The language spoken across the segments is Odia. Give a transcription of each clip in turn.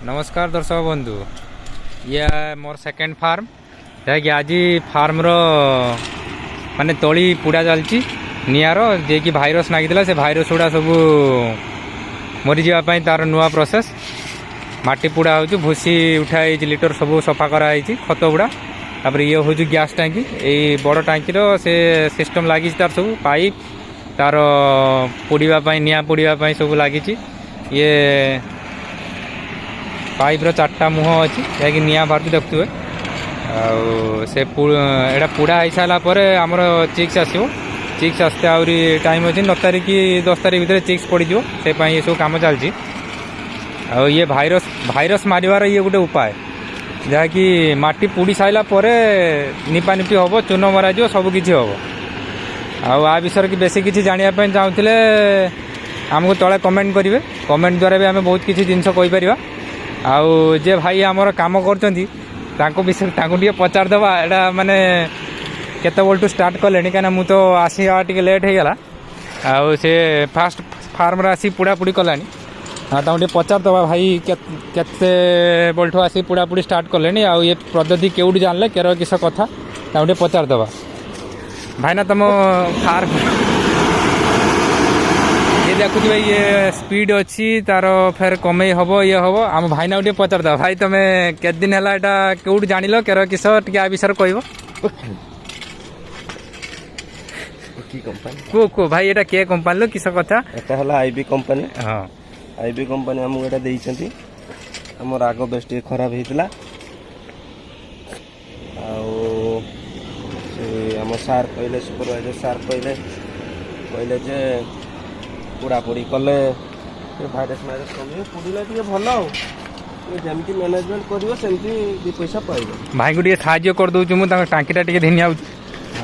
ନମସ୍କାର ଦର୍ଶକ ବନ୍ଧୁ, ଇଏ ମୋର ସେକେଣ୍ଡ ଫାର୍ମ, ଯାହାକି ଆଜି ଫାର୍ମର ମାନେ ତଳି ପୋଡ଼ା ଚାଲିଛି ନିଆଁର। ଯିଏକି ଭାଇରସ୍ ଲାଗିଥିଲା, ସେ ଭାଇରସ୍ ଗୁଡ଼ା ସବୁ ମରିଯିବା ପାଇଁ ତାର ନୂଆ ପ୍ରୋସେସ୍। ମାଟି ପୋଡ଼ା ହେଉଛି, ଭୁସି ଉଠା ହେଇଛି, ଲିଟର ସବୁ ସଫା କରାହେଇଛି, ଖତ ଗୁଡ଼ା। ତାପରେ ଇଏ ହେଉଛି ଗ୍ୟାସ୍ ଟାଙ୍କି। ଏଇ ବଡ଼ ଟାଙ୍କିର ସେ ସିଷ୍ଟମ୍ ଲାଗିଛି, ତାର ସବୁ ପାଇପ୍, ତାର ପୋଡ଼ିବା ପାଇଁ, ନିଆଁ ପୋଡ଼ିବା ପାଇଁ ସବୁ ଲାଗିଛି। ଇଏ ପାଇପ୍ର ଚାରିଟା ମୁହଁ ଅଛି, ଯାହାକି ନିଆଁ ବାହାରୁଛି, ଦେଖୁଥିବେ। ଆଉ ସେ ଏଇଟା ପୋଡ଼ା ହେଇସାରିଲା ପରେ ଆମର ଚିକ୍ସ ଆସିବ। ଚିକ୍ସ ଆସିତେ ଆହୁରି ଟାଇମ୍ ଅଛି। 9 ତାରିଖ କି 10 ତାରିଖ ଭିତରେ ଚିକ୍ସ ପଡ଼ିଯିବ। ସେ ପାଇଁ ଏସବୁ କାମ ଚାଲିଛି। ଆଉ ଇଏ ଭାଇରସ୍ ମାରିବାର ଇଏ ଗୋଟେ ଉପାୟ, ଯାହାକି ମାଟି ପୋଡ଼ି ସାରିଲା ପରେ ନିପାନିପି ହେବ, ଚୂନ ମରାଯିବ, ସବୁ କିଛି ହେବ। ଆଉ ଆ ବିଷୟରେ କି ବେଶୀ କିଛି ଜାଣିବା ପାଇଁ ଚାହୁଁଥିଲେ ଆମକୁ ତଳେ କମେଣ୍ଟ କରିବେ। କମେଣ୍ଟ ଦ୍ୱାରା ବି ଆମେ ବହୁତ କିଛି ଜିନିଷ କହିପାରିବା। ଆଉ ଯେ ଭାଇ ଆମର କାମ କରୁଛନ୍ତି, ତାଙ୍କ ବିଷୟରେ ତାଙ୍କୁ ଟିକେ ପଚାରିଦେବା, ଏଇଟା ମାନେ କେତେବେଳଠୁ ଷ୍ଟାର୍ଟ କଲେଣି, କାହିଁକିନା ମୁଁ ତ ଆସିବା ଟିକେ ଲେଟ୍ ହେଇଗଲା। ଆଉ ସେ ଫାଷ୍ଟ ଫାର୍ମରେ ଆସି ପୋଡ଼ାପୋଡ଼ି କଲାଣି। ଆଉ ତାଙ୍କୁ ଟିକେ ପଚାରିଦେବା, ଭାଇ କେତେ ବେଳଠୁ ଆସି ପୋଡ଼ାପୋଡ଼ି ଷ୍ଟାର୍ଟ କଲେଣି ଆଉ ଏ ପଦ୍ଧତି କେଉଁଠି ଜାଣିଲେ, କେର କିସ କଥା, ତାଙ୍କୁ ଟିକେ ପଚାରିଦେବା। ଭାଇନା, ତମ ଫାର୍ମ ଇଏ ଦେଖୁଥିବେ, ଇଏ ସ୍ପିଡ୍ ଅଛି ତାର, ଫେର କମେଇ ହବ, ଇଏ ହବ। ଆମ ଭାଇନାକୁ ଟିକେ ପଚାରିଦେବା। ଭାଇ, ତମେ କେତେ ଦିନ ହେଲା, ଏଇଟା କେଉଁଠି ଜାଣିଲ, କେର କିସ, ଟିକେ ଆ ବିଷୟରେ କହିବ। କି କମ୍ପାନୀ? କୁହ କୁହ ଭାଇ, ଏଇଟା କିଏ କମ୍ପାନୀର, କିସ କଥା? ଏଟା ହେଲା ଆଇବି କମ୍ପାନୀ। ଆଇବି କମ୍ପାନୀ ଆମକୁ ଏଇଟା ଦେଇଛନ୍ତି। ଆମର ଆଗ ବେଷ୍ଟ ଟିକେ ଖରାପ ହେଇଥିଲା। ଆଉ ସେ ଆମ ସାର୍ କହିଲେ, ସୁପରଭାଇଜର ସାର୍ କହିଲେ ଯେ ପୋଡ଼ାପୋଡ଼ି କଲେ ଟିକେ ଭାଇରସ୍ ମାଇରସ୍ କମିବ, ପୋଡ଼ିଲେ ଟିକେ ଭଲ। ଆଉ ଟିକେ ଯେମିତି ମ୍ୟାନେଜମେଣ୍ଟ କରିବ, ସେମିତି ଦୁଇ ପଇସା ପାଇବ। ଭାଇଙ୍କୁ ଟିକେ ସାହାଯ୍ୟ କରିଦେଉଛି ମୁଁ, ତାଙ୍କ ଟାଙ୍କିଟା ଟିକେ ଧିନି ଆଉଛି।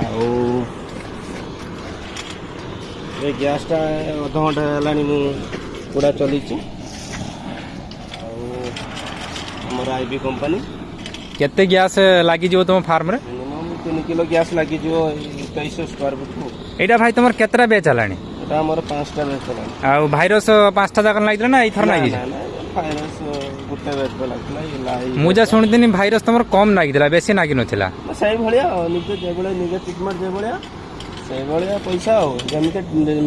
ଆଉ ଏ ଗ୍ୟାସ୍ଟା ଅଧଘଣ୍ଟା ହେଲାଣି ମୁଁ ପୋଡ଼ା ଚଲେଇଛି। ଆଉ ଆମର ଆଇବି କମ୍ପାନୀ। କେତେ ଗ୍ୟାସ୍ ଲାଗିଯିବ ତମ ଫାର୍ମରେ? ମିନିମମ୍ 3 କିଲୋ ଗ୍ୟାସ୍ ଲାଗିଯିବ ଏଇ 2300 ସ୍କୋୟାର ଫୁଟକୁ। ଏଇଟା ଭାଇ ତମର କେତେଟା ବ୍ୟାଚ୍ ହେଲାଣି? ଏଟା ଆମର ପାଞ୍ଚଟା ବ୍ୟାଚ୍ ହେଲାଣି। ଆଉ ଭାଇରସ୍ ପାଞ୍ଚଟା ଯାକ ଲାଗିଥିଲା ନା ଏଇଥର ନା। ଲାଗିଛି? ନା, ଭାଇରସ୍ ଗୋଟେ ବ୍ୟାଚ୍ ଲାଗିଥିଲା, ଏଇ ମୁଁ ଯାହା ଶୁଣିଥିଲି, ଭାଇରସ୍ ତମର କମ୍ ଲାଗିଥିଲା, ବେଶୀ ଲାଗିନଥିଲା। ସେଇଭଳିଆ ଆଉ ନିଜ ଯେଭଳିଆ ନିଜ ଟ୍ରିଟମେଣ୍ଟ ଯେଭଳିଆ, ସେଇଭଳିଆ ପଇସା। ଆଉ ଯେମିତି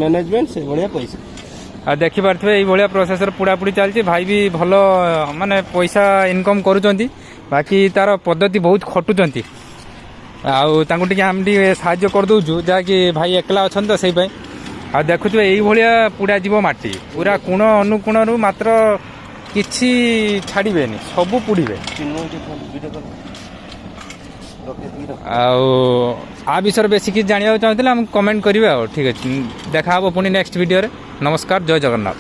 ମ୍ୟାନେଜମେଣ୍ଟ, ସେଇଭଳିଆ ପଇସା। ଆଉ ଦେଖିପାରୁଥିବେ, ଏଇଭଳିଆ ପ୍ରୋସେସର ପୋଡ଼ାପୋଡ଼ି ଚାଲିଛି। ଭାଇ ବି ଭଲ ମାନେ ପଇସା ଇନକମ୍ କରୁଛନ୍ତି, ବାକି ତାର ପଦ୍ଧତି ବହୁତ ଖଟୁଛନ୍ତି। ଆଉ ତାଙ୍କୁ ଟିକେ ଆମେ ଟିକେ ସାହାଯ୍ୟ କରିଦେଉଛୁ, ଯାହାକି ଭାଇ ଏକଲା ଅଛନ୍ତି ତ ସେଇ ପାଇଁ। ଆଉ ଦେଖୁଥିବେ, ଏଇଭଳିଆ ପୋଡ଼ା ଯିବ ମାଟି, ପୁରା କୋଣ ଅନୁକୋଣରୁ ମାତ୍ର କିଛି ଛାଡ଼ିବେନି, ସବୁ ପୋଡ଼ିବେ। ଚିହ୍ନ ଭିଡ଼ିଓ କର, ରଖିକି ରଖ। ଆଉ ଆ ବିଷୟରେ ବେଶୀ କିଛି ଜାଣିବାକୁ ଚାହୁଁଥିଲେ ଆମକୁ କମେଣ୍ଟ କରିବେ। ଆଉ ଠିକ୍ ଅଛି, ଦେଖା ହେବ ପୁଣି ନେକ୍ସଟ ଭିଡ଼ିଓରେ। ନମସ୍କାର, ଜୟ ଜଗନ୍ନାଥ।